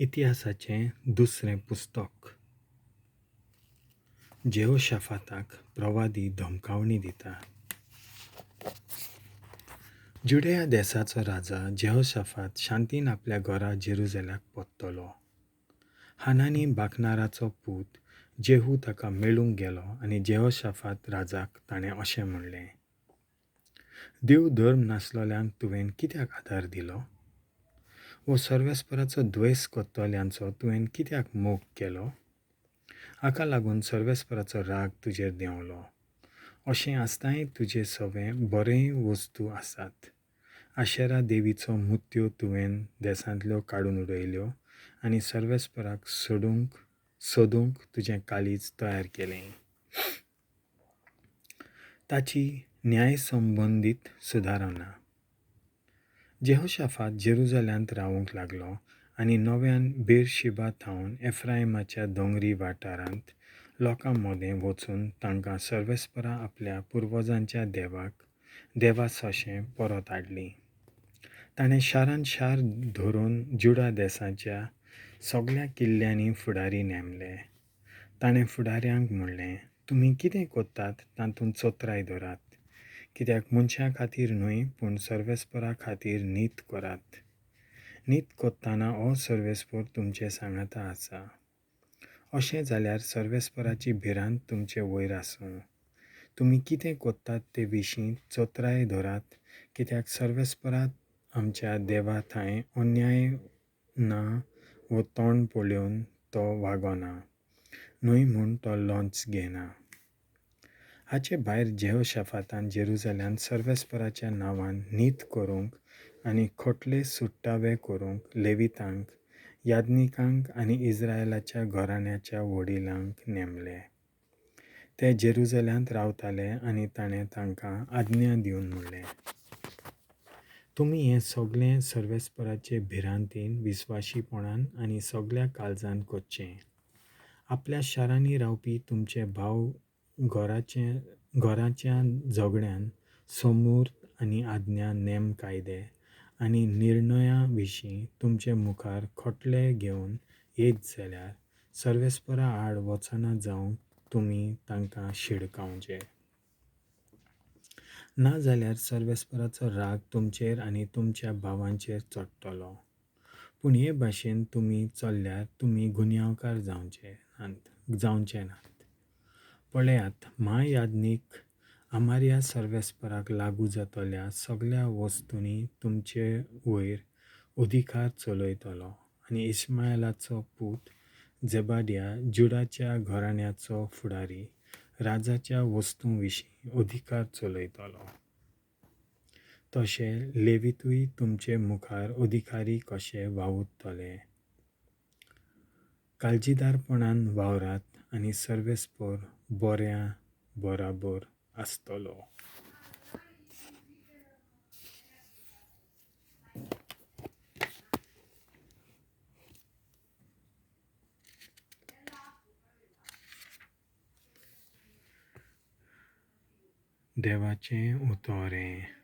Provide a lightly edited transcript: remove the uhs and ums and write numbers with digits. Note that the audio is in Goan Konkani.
इतिहासाचें दुसरें पुस्तक. जेहोशाफाताक प्रवादी धमकावणी दिता. जुडेया देसाचो राजा जेहोशाफात शांतीन आपल्या घरा जेरुजाल्याक परतलो. हानानी बाकनाराचो पूत जेहू ताका मेळूंक गेलो आनी जेहोशाफात राजाक ताणें अशें म्हणलें, देव धर्म नासलोल्यांक तुवें कित्याक आदार दिलो? वो सर्वेस्पराचो द्वेस करतल्यांचो तुवें कित्याक मोग केलो? हाका लागून सर्वेस्पराचो राग तुजेर देंवलो. अशें आसतांय तुजे सवें बरेय वस्तू आसात. आशेरा देवीचो मुत्यो तुवें देसांतल्यो काडून उडयल्यो आनी सर्वेस्पराक सोडूंक सोदूंक तुजें काळीज तयार केलें. ताची न्यायसंबंदीत सुदारणा. जेहोशाफात जेरुजाल्यांत रावूंक लागलो आनी नव्यान बेरशिबा थावन एफ्रायमाच्या दोंगरी वाठारांत लोकां मदें वचून तांकां सर्वेस्परा आपल्या पुर्वजांच्या देवाक देवा सशें परत हाडलीं. ताणें शारान शार धरून जुडा देसाच्या सगल्या किल्ल्यांनी फुडारी नेमले. ताणें फुडाऱ्यांक म्हणलें, तुमी कितें करतात तातूंत चत्राय धरात, कित्याक मनशां खातीर न्हय पूण सर्वेस्परा खातीर नीत करात. नीत करतना हो सर्वेस्पर तुमचे सांगाता आसा. अशें जाल्यार सर्वेस्पराची भिरांत तुमचे वयर आसूं. तुमी कितें करतात ते विशीं चत्राय धरात, कित्याक सर्वेस्परात आमच्या देवा थंय अन्याय ना वो तोंड पळोवन तो वागना न्हय म्हूण तो लोंच घेना. हाचे भायर जेहोशाफातान जेरुजाल्यांत सर्वेस्पराच्या नांवान नीत करूंक आनी खोटले सुट्टावे करूंक लेवितांक, याज्ञिकांक आनी इस्रायलाच्या घराण्याच्या वडिलांक नेमले. ते जेरुजाल्यांत रावताले आनी ताणें तांकां आज्ञा दिवन म्हणलें, तुमी हें सगलें सर्वेस्पराचे भिरांतीन, विस्वाशीपणान आनी सगल्या काळजान करचें. आपल्या शारांनी रावपी तुमचे भाव घराचे घराच्या झगड्यान समूर्त आनी आज्ञा, नेम, कायदे आनी निर्णया विशीं तुमचे मुखार खोटले घेवन येत जाल्यार सर्वेस्परा आड वचना जावंक तुमी तांकां शिडकावचें. ना जाल्यार सर्वेस्पराचो राग तुमचेर आनी तुमच्या भावांचेर चडटलो. पूण हे भाशेन तुमी चल्ल्यार तुमी गुन्यांवकार जावचे नात. पळयात, म्हायाज्ञीक आमार्या सर्वेस्पराक लागू जातल्या सगल्या वस्तूंनी तुमचे वयर अधिकार चलयतलो आनी इस्मायलाचो पूत जेबाड्या जुडाच्या घराण्याचो फुडारी राजाच्या वस्तूं विशीं अधिकार चलयतलो. तशें लेवितूय तुमचे मुखार अधिकारी कशे वावुरतले. काळजीदारपणान वावरात आनी सर्वेस्पर बऱ्या बराबर आसतलो. देवाचें उतर हें.